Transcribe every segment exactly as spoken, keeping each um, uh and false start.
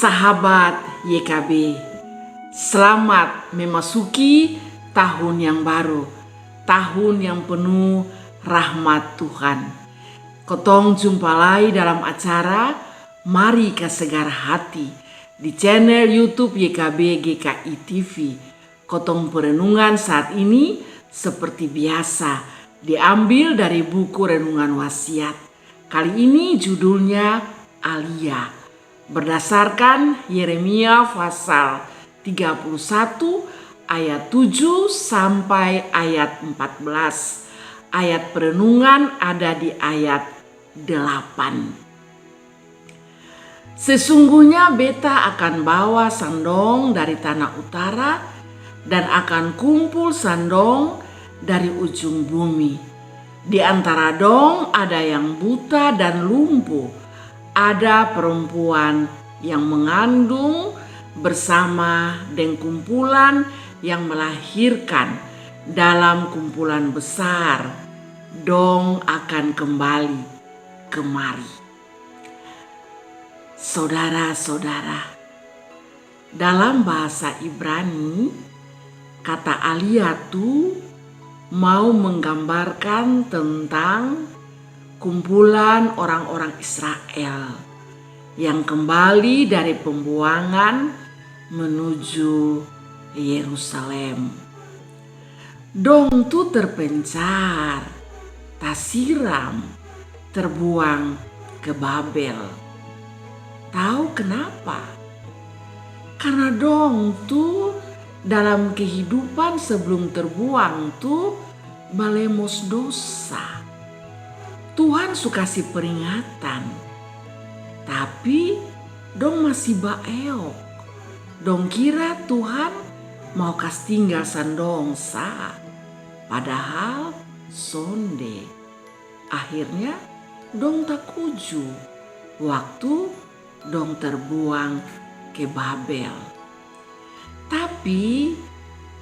Sahabat Y K B, selamat memasuki tahun yang baru, tahun yang penuh rahmat Tuhan. Kotong jumpa lai dalam acara Mari Kasagar Hati di channel YouTube Y K B G K I T V. Kotong perenungan saat ini seperti biasa diambil dari buku renungan Wasiat. Kali ini judulnya Alia. Berdasarkan Yeremia pasal tiga puluh satu ayat tujuh sampai ayat empat belas. Ayat perenungan ada di ayat delapan. Sesungguhnya beta akan bawa sang dong dari tanah utara dan akan kumpul sang dong dari ujung bumi. Di antara dong ada yang buta dan lumpuh, ada perempuan yang mengandung bersama deng kumpulan yang melahirkan dalam kumpulan besar. Dong akan kembali kemari. Sodara-sodara, dalam bahasa Ibrani, kata alia tu mau menggambarkan tentang kumpulan orang-orang Israel yang kembali dari pembuangan menuju Yerusalem. Dong tu terpencar, tasiram, terbuang ke Babel. Tau kenapa? Karna dong tu dalam kehidupan sebelum terbuang tu balemos dosa. Tuhan su kasi peringatan, tapi dong masi baeok. Dong kira Tuhan mau kas tinggal sang dong sa, padahal sonde. Akhirnya dong takuju waktu dong terbuang ke Babel. Tapi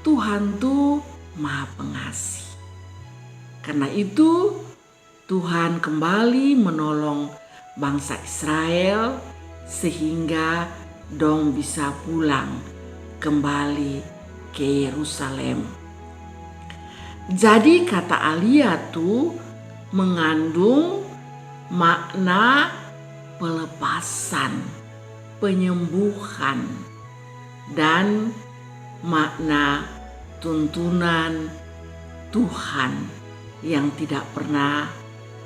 Tuhan tu Maha Pengasih. Karna itu Tuhan kembali menolong bangsa Israel sehingga dong bisa pulang kembali ke Yerusalem. Jadi kata alia tu mengandung makna pelepasan, penyembuhan, dan makna tuntunan Tuhan yang tidak pernah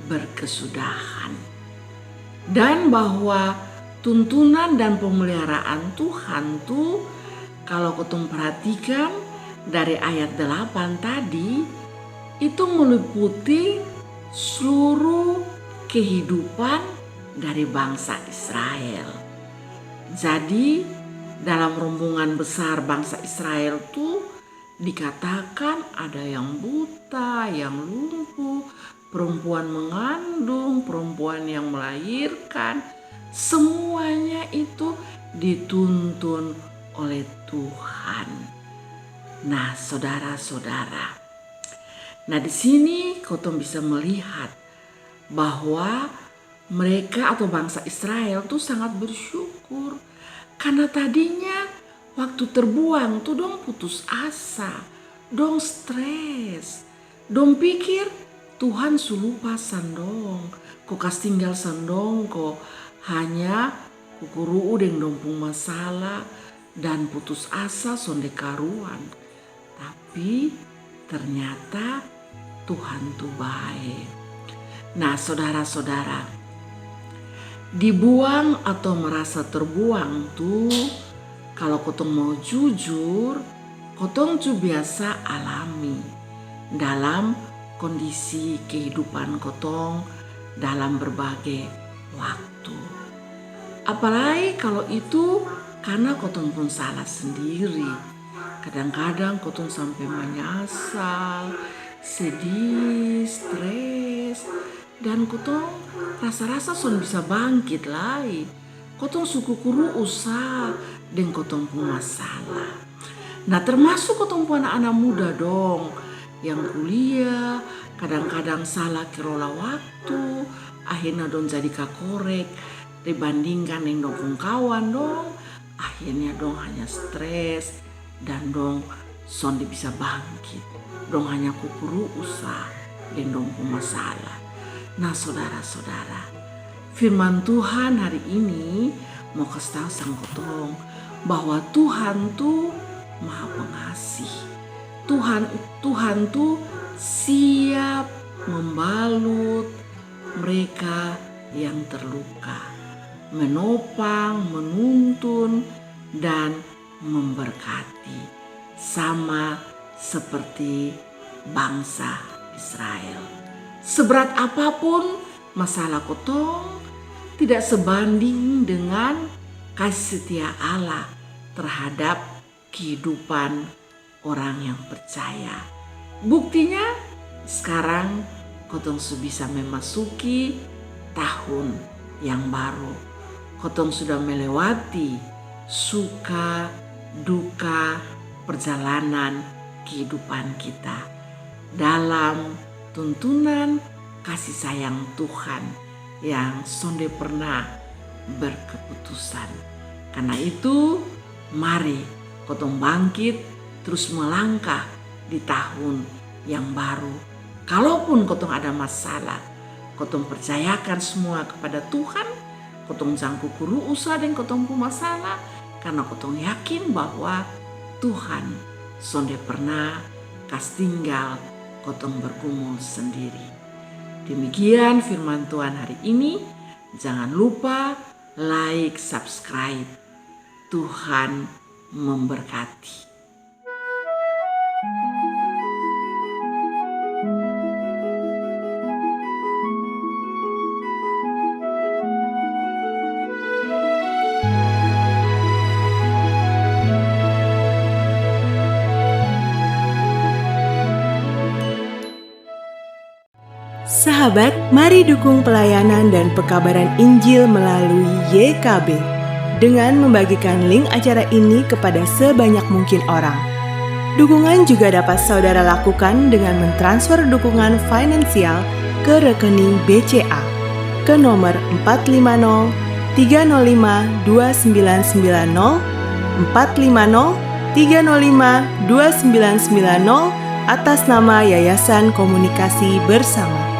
berkesudahan. Dan bahwa tuntunan dan pemeliharaan Tuhan tu, kalo kotong perhatikan dari ayat delapan tadi, itu meliputi seluruh kehidupan dari bangsa Israel. Jadi dalam rombongan besar bangsa Israel tu dikatakan ada yang buta, yang lumpuh, perempuan mengandung, perempuan yang melahirkan. Semuanya itu dituntun oleh Tuhan. Nah, sodara-sodara. Nah, di sini kotong bisa melihat bahwa mereka atau bangsa Israel tu sangat bersyukur. Karna tadinya waktu terbuang tu dong putus asa, dong stres, dong pikir Tuhan su lupa sang dong, ko kas tinggal sang dong, ko hanya kukuru'u deng dong pung masalah dan putus asa sonde karuan. Tapi ternyata Tuhan tu bae. Nah, sodara-sodara, dibuang atau merasa terbuang tu, kalo kotong mau jujur, kotong ju biasa alami dalam kondisi kehidupan kotong dalam berbagai waktu. Apalai kalo itu karna kotong pung salah sendiri. Kadang-kadang kotong sampe manyasal, sedih, stres, dan kotong rasa-rasa son bisa bangkit lai. Kotong su kukuru'u sa deng kotong pung masalah. Nah, termasuk kotong pung ana-ana muda dong yang kuliah, kadang-kadang salah kelola waktu, akhirnya dong jadi kakorek dibandingkan deng dong pung kawan dong, akhirnya dong hanya stres dan dong sonde bisa bangkit. Dong hanya kukuru'u sa deng dong pung masalah. Nah, sodara-sodara, firman Tuhan hari ini mau kasi tau sang kotong bahwa Tuhan tu maha pengasih. Tuhan Tuhan tu siap membalut mereka yang terluka, menopang, menuntun, dan memberkati, sama seperti bangsa Israel. Seberat apapun masalah kotong, tidak sebanding dengan kasih setia Allah terhadap kehidupan orang yang percaya. Buktinya, sekarang kotong su bisa memasuki tahun yang baru. Kotong sudah melewati suka, duka, perjalanan kehidupan kita dalam tuntunan kasih sayang Tuhan yang sonde pernah berkeputusan. Karena itu, mari kotong bangkit, terus melangkah di tahun yang baru. Kalaupun kotong ada masalah, kotong percayakan semua kepada Tuhan, kotong jang kukuru'u sa deng kotong pung masalah, karena kotong yakin bahwa Tuhan sonde pernah kas tinggal kotong bergumul sendiri. Demikian firman Tuhan hari ini. Jangan lupa like, subscribe. Tuhan memberkati. Sahabat, mari dukung pelayanan dan pekabaran Injil melalui Y K B dengan membagikan link acara ini kepada sebanyak mungkin orang. Dukungan juga dapat saudara lakukan dengan mentransfer dukungan finansial ke rekening B C A ke nomor empat lima nol tiga nol lima dua sembilan sembilan nol, empat lima nol tiga nol lima dua sembilan sembilan nol, atas nama Yayasan Komunikasi Bersama.